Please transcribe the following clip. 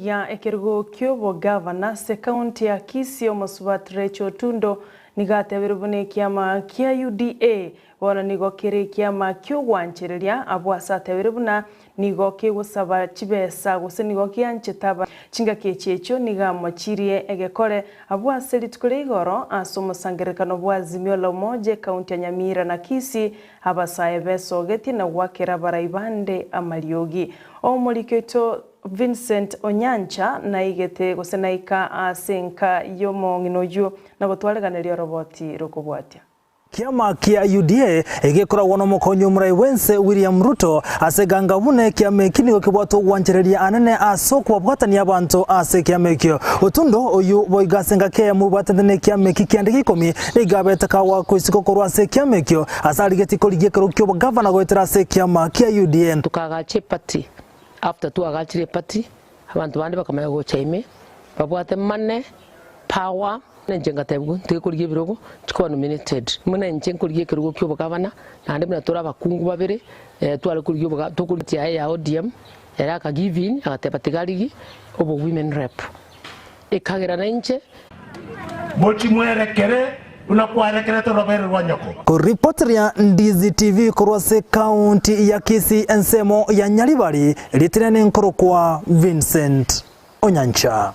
Oyokorigia ekerugo ki'obogavana ase ekaunti ya Kisii Omosubati Rachel Otundo nigo atebire buna ekiama kia UDA bono nigo kere ekiama ki'ogwanchereria abwo ase atebire buna nigo kegosaba chibesa gose nigo gianchete aba Chingaki echi echio nigo amochirie egekore abwo ase rituko ria igoro ase omosangererekano bwa Azimio la Umoja ekaunti ya Nyamira na Kisii Abasae besogetie na goakera abarai bande amariogi. Omoriki oito Vincent Onyancha naigete gose naika ase enka y'omong'ina oyio na gotwareganeria oroboti rokobwatia. Kiama kia UDA egekoragwa nomokonyi omorai bwense William Ruto ase eganga buna ekiama eki nigo kebwate ogwanchereria anene ase okobabwatania abanto ase ekiama ekio. Otundo oyio boigo ase engaki eyemo obwatete nekiama eki kiande gia ikomi nigo abete kagwakwa isiko korwa ase ekiama ekio ase arigetie korigia ekerogo ki'obogavana goetera ase ekiama kia UDA. Tokaagacha eparty, after twagachire eparty, abanto bande bakamanya gocha ime, babwate money, power, Buna inche ngatebigwa, ntige korigia ebirogo, chikoba nominated. Buna inche nkorigia ekerogo kia obogavana, naende buna tore abakungu babere, tware korigia oboga tokorigia yaye ya ODM, ere aka give in, agateba tiga arigie obo women rep. Ekagera nainche. Mochimwerekere buna kwarekerete orobere rwa nyoko. Koripoteria Ndizi TV korwa ase ekaunti ya Kisii ensemo ya Nyaribari, ritirene nkorokwa Vincent Onyancha.